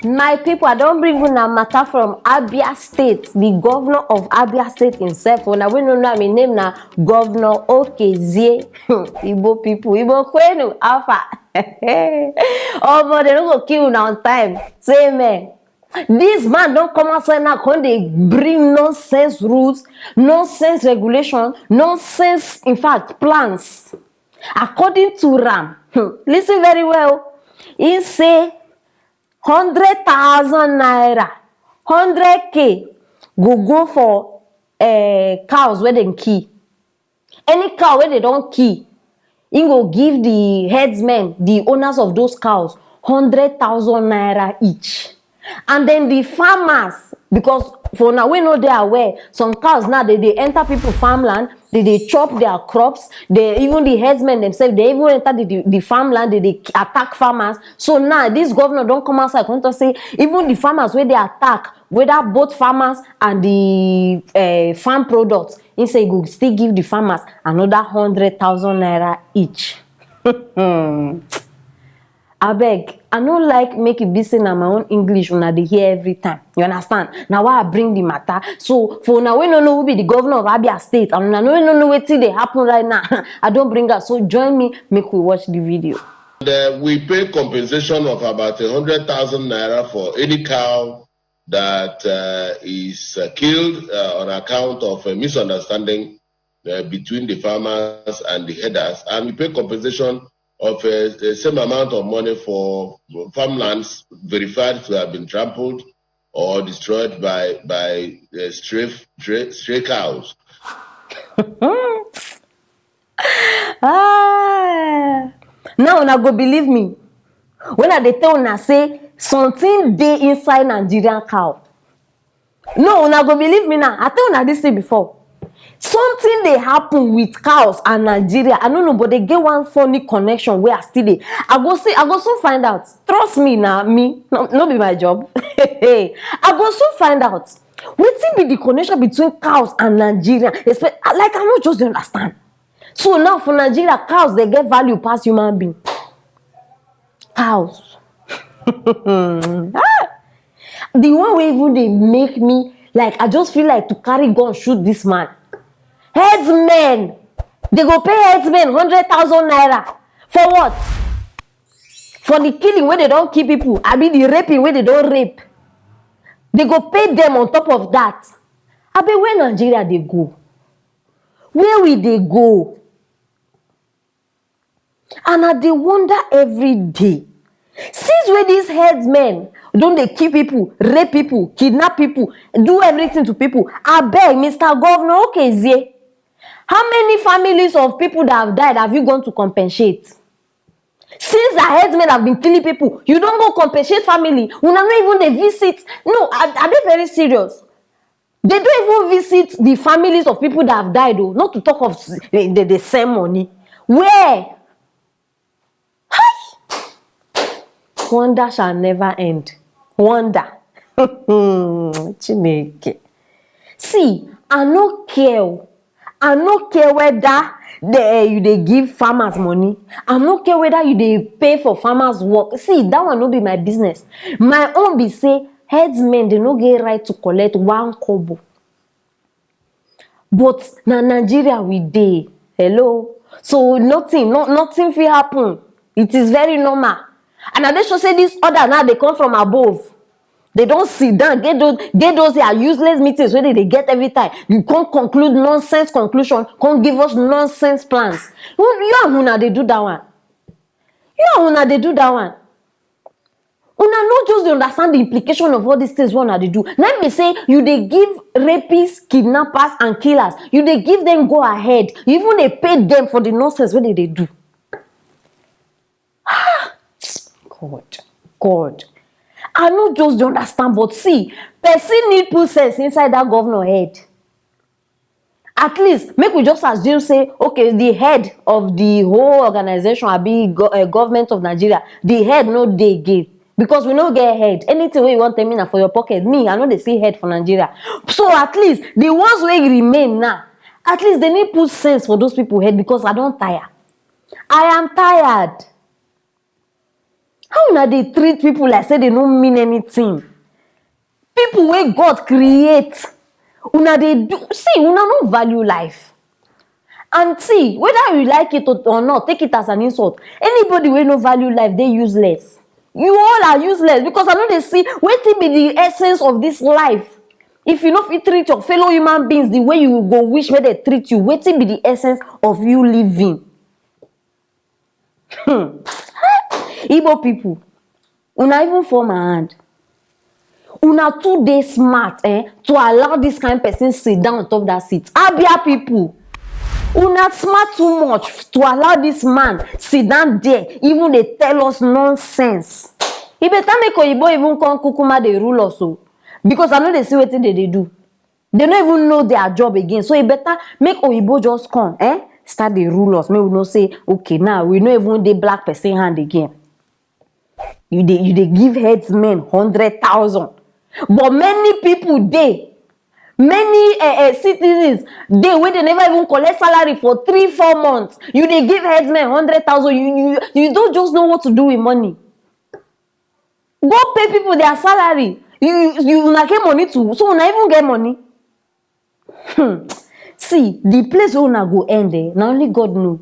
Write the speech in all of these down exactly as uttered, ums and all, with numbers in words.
My people, I don bring una matter from Abia State. The governor of Abia State himself, una wey no know am, im name na Governor Okezie. Igbo people, Igbo kwenu, how far? Omo, dem no go kill una on time. Say amen. This man don come outside now, come dey bring nonsense rules, nonsense regulation, nonsense, in fact, plans. According to am, hmm, listen very well. He say hundred thousand naira, hundred K go go for, eh, cows wey dem kill. Any cow wey dem don kill, he go give the herdsmen, the owners of those cows, hundred thousand naira each. And then the farmers, because for una wey no dey aware, some cows now, they dey enter people farmland, they dey chop their crops, they, even the herdsmen themselves, they even enter the, the, the farmland, they dey attack farmers. So now, this governor don come outside, come talk say, even the farmers wey dey attack, whether both farmers and the, eh, farm products, he say he go still give the farmers another hundred thousand naira each. Abeg, I no like make e be say na my own English una dey hear every time. You understand? Na why I bring the matter. So, for una wey no know who be the governor of Abia State, and una no, no know wetin dey happen right now, I don bring am. So, join me, make we watch the video. And, uh, we pay compensation of about a hundred thousand naira for any cow that, uh, is, uh, killed, uh, on account of a misunderstanding, uh, between the farmers and the herders. And we pay compensation of a, a same amount of money for farmlands verified to have been trampled or destroyed by, by, uh, stray, stray, stray cows. Ah, now una go believe me when I dey tell una say something dey inside Nigerian cow. No, una go believe me now. I tell una this thing before. Something dey happen with cows and Nigeria. I no know, but they get one funny connection where I still dey. I go see, I go soon find out. Trust me now, me, no, no be my job. I go soon find out. Wetin be the connection between cows and Nigeria? Espe-, like, I no just dey understand. So now for Nigeria, cows dey get value pass human being. Cows. Ah! The one wey even dey make me, like, I just feel like to carry gun shoot this man. Headsmen, they go pay headsmen hundred thousand naira for what? For the killing wey they don kill people, abi the raping wey they don rape. They go pay them on top of that. Abi, where Nigeria dey go? Where we dey go? And I dey wonder every day. Since wey these headsmen don dey kill people, rape people, kidnap people, do everything to people, abeg, Mister Governor Okezie, how many families of people that have died have you gone to compensate? Since the headsmen have been killing people, you don go compensate family? Una no even dey visit. No, I, I dey very serious. They don't even visit the families of people that have died, oh, not to talk of s-, the, the, the same money. Where? Hi! Wonder shall never end. Wonder. Chineke. See, I no care, oh. I no care whether the, eh, you dey give farmers money. I no care whether you dey pay for farmers work. See, that one no be my business. My own be say headsmen, they no get right to collect one kobo. But na Nigeria we dey. Hello. So nothing, no, nothing fit happen. It is very normal. And I dey sure say this order now dey come from above. They don sit down, get those, get those their useless meetings wey they dey get every time. You come conclude nonsense conclusion, come give us nonsense plans. You, you and una dey do that one. You and una dey do that one. Una no just dey understand the implication of all these things wey una dey do. Na im be say you dey give rapists, kidnappers, and killers, you dey give them go ahead. You even dey pay them for the nonsense wey they dey do. God, God. I no just dey understand, but see, person need put sense inside that governor head. At least, make we just assume say, okay, the head of the whole organization, abi go-, eh, government of Nigeria, the head no dey again. Because we no get head. Anything wey you wan tell me na for your pocket. Me, I no dey see head for Nigeria. So at least, the ones wey remain now, at least they need put sense for those people head, because I don tire. I am tired. How una dey treat people like say they no mean anything? People wey God create, una dey do, see, una no value life. And see, whether you like it or or not, take it as an insult. Anybody wey no value life dey useless. You all are useless, because I no dey see wetin be the essence of this life. If you no fit treat your fellow human beings the way you go wish make they treat you, wetin be the essence of you living? Hmm. Igbo people, una even fall my hand. Una too dey smart, eh, to allow this kind person sit down on top that seat. Abia people, una smart too much to allow this man sit down there, even dey tell us nonsense. E better make oyibo even come kukuma dey rule us o, because I no dey see wetin they dey do. They no even know their job again. So e better make oyibo just come, eh, start dey rule us. Make we know say, okay, now we no even dey black person hand again. You dey, you dey give headsmen hundred thousand, but many people dey, many uh, uh, citizens dey wey they never even collect salary for three, four months. You dey give headsmen hundred thousand. You, you, you don't just know what to do with money. Go pay people their salary. You, you, you una get money too, so una even get money. Hmm. See, the place where una go end, eh, na only God know.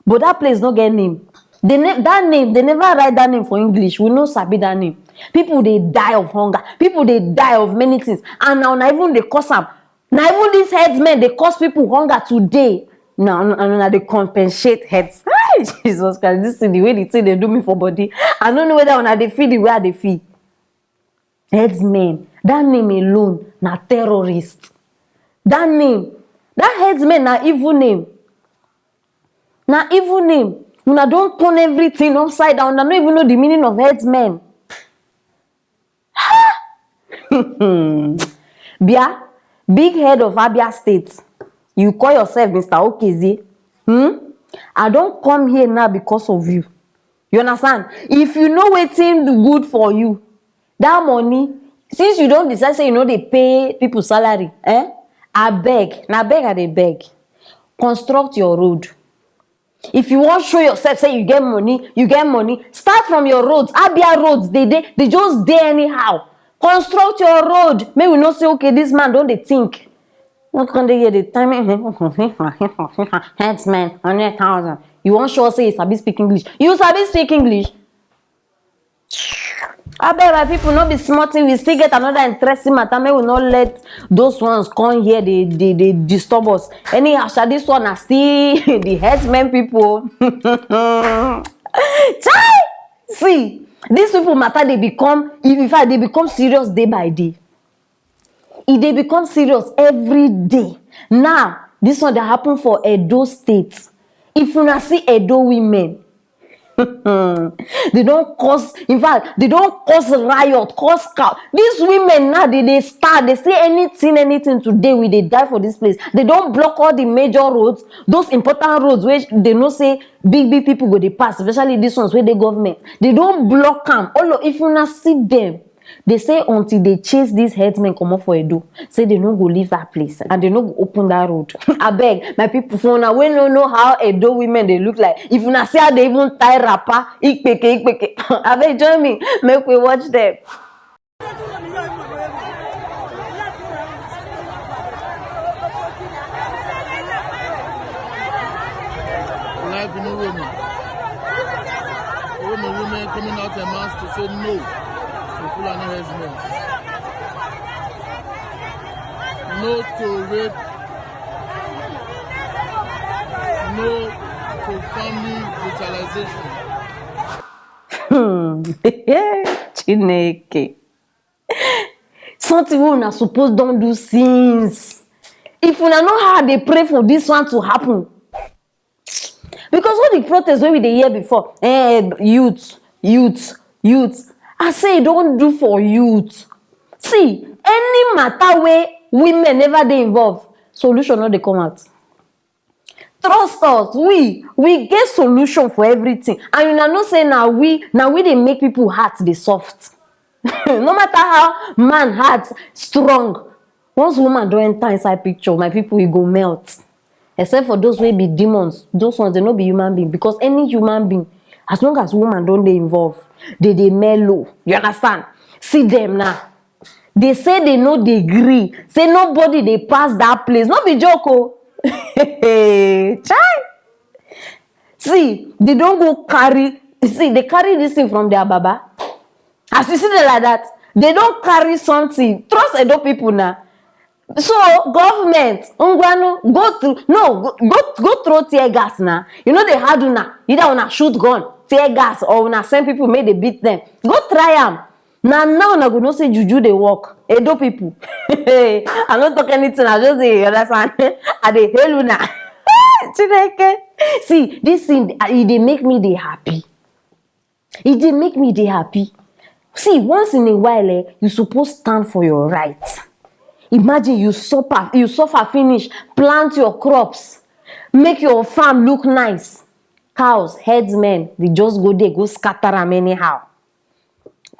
But that place no get name. They ne- that name, they never write that name for English. We no sabi that name. People dey die of hunger. People dey die of many things. And now, na even dey cause am. Na even these headsmen dey cause people hunger today. Now, and una dey compensate heads. Hey, Jesus Christ, this thing, the way the thing dey do me for body, I no know whether una dey feel the way I dey feel. Headsmen, that name alone na terrorist. That name, that headsmen na evil name. Na evil name. Una don turn everything upside down. Una no even know the meaning of headsmen. Bia, big head of Abia State, you call yourself Mister Okezie. Hmm? I don come here now because of you. You understand? If you know wetin good for you, that money, since you don decide say you no dey pay people salary, eh? Abeg, na beg I dey beg. Construct your road. If you wan show yourself say you get money, you get money, start from your roads. Abia roads, they dey, they just dey anyhow. Construct your road. Make we know say, okay, this man don dey think. No come dey here dey time. Headsman, hundred thousand. You wan show say you sabi speak English? You sabi speak English? Abeg, my people, no be small thing. We still get another interesting matter. Make we no let those ones come here dey, dey, dey disturb us. Anyhow sha, this one na still the headsmen people. Chai! See, these people matter dey become, in fact, dey become serious day by day. E dey become serious every day. Now, this one dey happen for Edo State. If una see Edo women, they don cause, in fact, they don cause riot, cause cow. These women now, they dey start, they say anything, anything today, we dey die for this place. They don block all the major roads, those important roads wey they know say big, big people go dey pass, especially these ones wey dey government. They don block am. All of, if una see them, they say until they chase these headsmen comot for Edo, say they no go leave that place and they no go open that road. Abeg, my people, for una wey no know how Edo women dey look like, if una see how they even tie wrapper, ikpeke, ikpeke, abeg join me, make we watch them. Life in Uromi. Uromi women coming out en masse to say no to Fulani herdsmen. No to rape. No to family brutalization. Hmm. Chineke. Something wey una suppose don do since. If una know how I dey pray for this one to happen. Because all the protest wey we dey hear before, eh, youth, youth, youth, I say e don do for youth. See, any matter wey women never dey involved, solution no dey come out. Trust us, we, we get solution for everything. And una know say na we, na we dey make people heart dey soft. No matter how man heart strong, once woman don enter inside picture, my people, e go melt. Except for those wey be demons, those ones, they no be human being, because any human being As long as woman don dey involved, they dey mellow. You understand? See them now. They say they no dey gree. Say nobody dey pass that place. No be joke o. Chai. See, they don go carry, see, they carry this thing from their baba. As you see them like that, they don carry something. Trust Edo people now. So government, ngwanu, go through, no, go, go, go throw tear gas now. You know they had una, either una shoot gun, tear gas, or una send people make they beat them. Go try am. Na now una go know say juju dey work. Edo people. I no talk anything, I just dey, you understand? I dey hail una. Chineke. See, this thing, e dey make me dey happy. E dey make me dey happy. See, once in a while, eh, you suppose stand for your right. Imagine you suffer, you suffer finish, plant your crops, make your farm look nice. Cows, herdsmen, they just go there, go scatter am anyhow.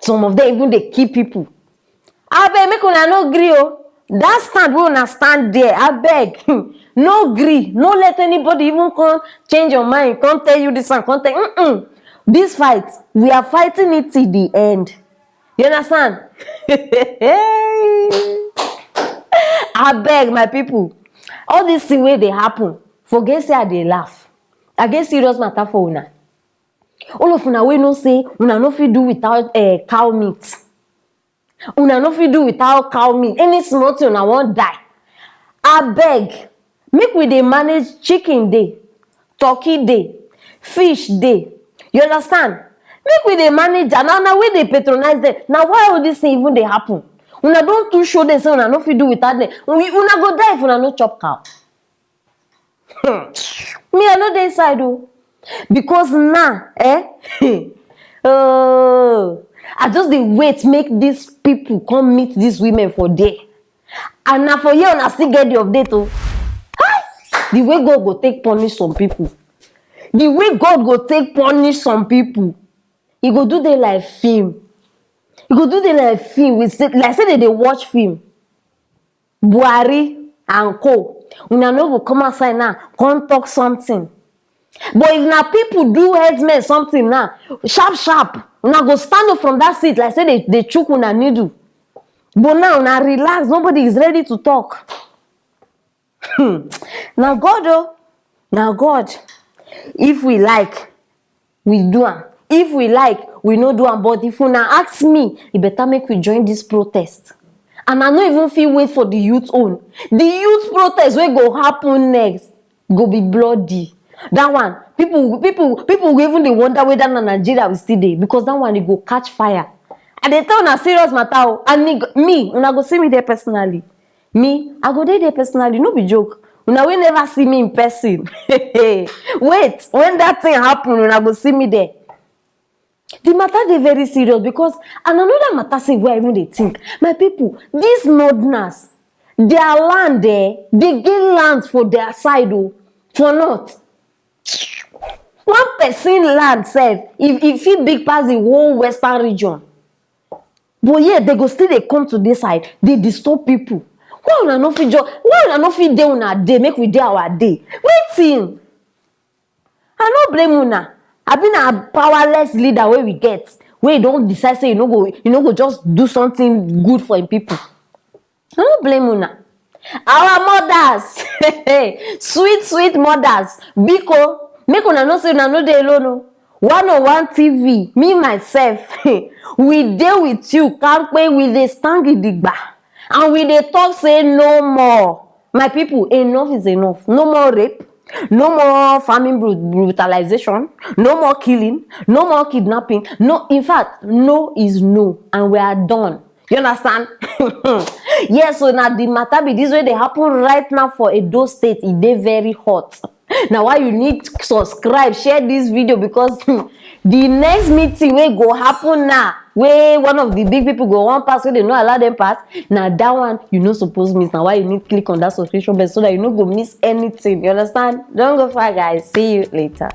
Some of them even dey kill people. Abeg, make una no gree o. That stand wey una stand there, abeg, no gree. No let anybody even come change your mind, come tell you this and come tell, mm-mm. This fight, we are fighting it till the end. You understand? Abeg, my people, all this thing wey dey happen, forget say I dey laugh. I get serious matter for una. All of una wey know say una no fit do without, eh, cow meat. Una no fit do without cow meat. Any small thing una wan die. Abeg, make we dey manage. Chicken dey, turkey dey, fish dey. You understand? Make we dey manage am. Na una wey dey patronize them. Na why all this thing even dey happen. Una don too show them say una no fit do without them. Una go die if una no chop cow. Hmm. Me, I no dey inside o. Because now, eh? Oh, I just dey wait make these people come meet these women for there. And na for here una still get the update o. Hi! The way God go take punish some people. The way God go take punish some people. E go do dey like film. E go do dey like film. We say, like say they dey watch film. Buhari and co, una no go come outside now come talk something. But if na people do headsmen something now, sharp sharp, una go stand up from that seat like say they, they chook una needle. But now una relax, nobody is ready to talk. Hmm. Na God o, na God. If we like, we do am. If we like, we no do am. But if una ask me, e better make we join this protest. And I no even fit wait for the youth own. The youth protest wey go happen next go be bloody. That one, people, people, people go even dey wonder whether na Nigeria we still dey, because that one, e go catch fire. I dey tell una serious matter o, and e go, me, una go see me there personally. Me, I go dey there personally, no be joke. Una wey never see me in person. Wait, when that thing happen, una go see me there. The matter dey very serious because, and another matter sef wey I even dey think, my people, these northerners, their land, eh, they get land for their side o, for north. One person land sef, if, if e big pass the whole western region. But yet, they go still dey come to this side, dey disturb people. Why una no fit just, why una no fit dey una dey, make we dey our dey? Wetin? I no blame una. Abi na powerless leader wey we get, wey don decide say you no go, you no go just do something good for im people. I no blame una. Our mothers, sweet, sweet mothers, biko, make una know say una no dey alone o. One oh one T V, me myself, we dey with you, kampe, we dey stand gidigba, and we dey talk say no more. My people, enough is enough. No more rape, no more farming bru-, brutalization, no more killing, no more kidnapping. No, in fact, no is no, and we are done. You understand? Yes, so now the matter be this wey dey happen right now for Edo State. E dey very hot. Na why you need subscribe, share this video, because the next meeting wey go happen now, wey one of the big people go wan pass, wey they no allow them pass, na that one you no suppose miss. Na why you need click on that subscription bell so that you no go miss anything. You understand? Don't go far, guys. See you later.